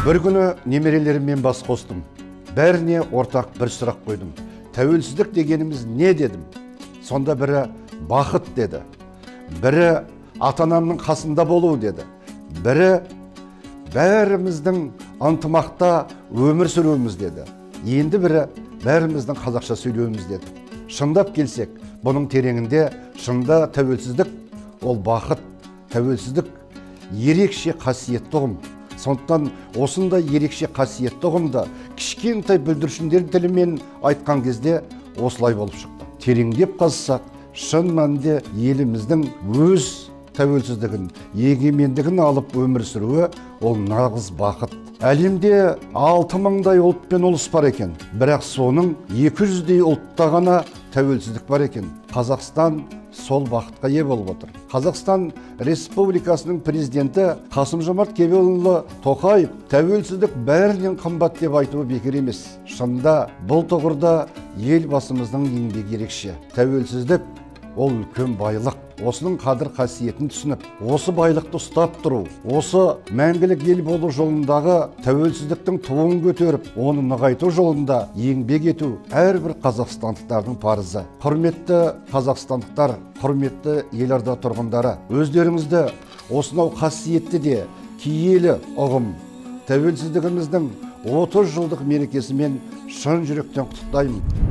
Бір күні немерелеріммен бас қостым. Бәріне ортақ бір сұрақ қойдым. Тәуелсіздік дегеніміз не дедім? Сонда бірі бақыт деді. Бірі ата-анамның қасында болу деді. Бірі бәріміздің ынтымақта өмір сүруіміз деді. Енді бірі бәріміздің қазақша сөйлеуіміз деді. Шындап келсек, бұның тереңінде шында тәуелсіздік ол бақыт, тәуелсіздік ерекше қасиетті ұғым. Сондықтан осындай ерекше қасиетті ұғымды кішкентай бүлдіршіндер тілімен айтқан кезде осылай болып шықты. Тереңдеп қазсақ, шын мәнінде еліміздің өз тәуелсіздігін, егемендігін алып өмір сүруі ол нағыз бақыт. Әлемде 6000-дай ұлт пен ұлыс бар екен, бірақ соның 200-дей ұлтта ғана тәуелсіздік бар екен. Қазақстан сол бақытқа ие болып отыр. Қазақстан Республикасының президенті Қасым-Жомарт Кемелұлы Тоқаев тәуелсіздік бәрінен қымбат деп айтуы бекер емес. Шынында бұл тұғырда елбасымыздың еңбегі ерекше. Тәуелсіздік ол үлкен байлық. Осының қадір қасиетін түсініп, осы байлықты ұстап тұру, осы мәңгілік ел болу жолындағы тәуелсіздіктің туын көтеріп, оны нығайту жолында еңбек ету әрбір қазақстандықтардың парызы. Құрметті қазақстандықтар, құрметті елорда тұрғындары, өздеріңізді осынау қасиетті де киелі ұғым тәуелсіздігіміздің 30 жылдық мерекесімен шын жүректен құттықтаймын.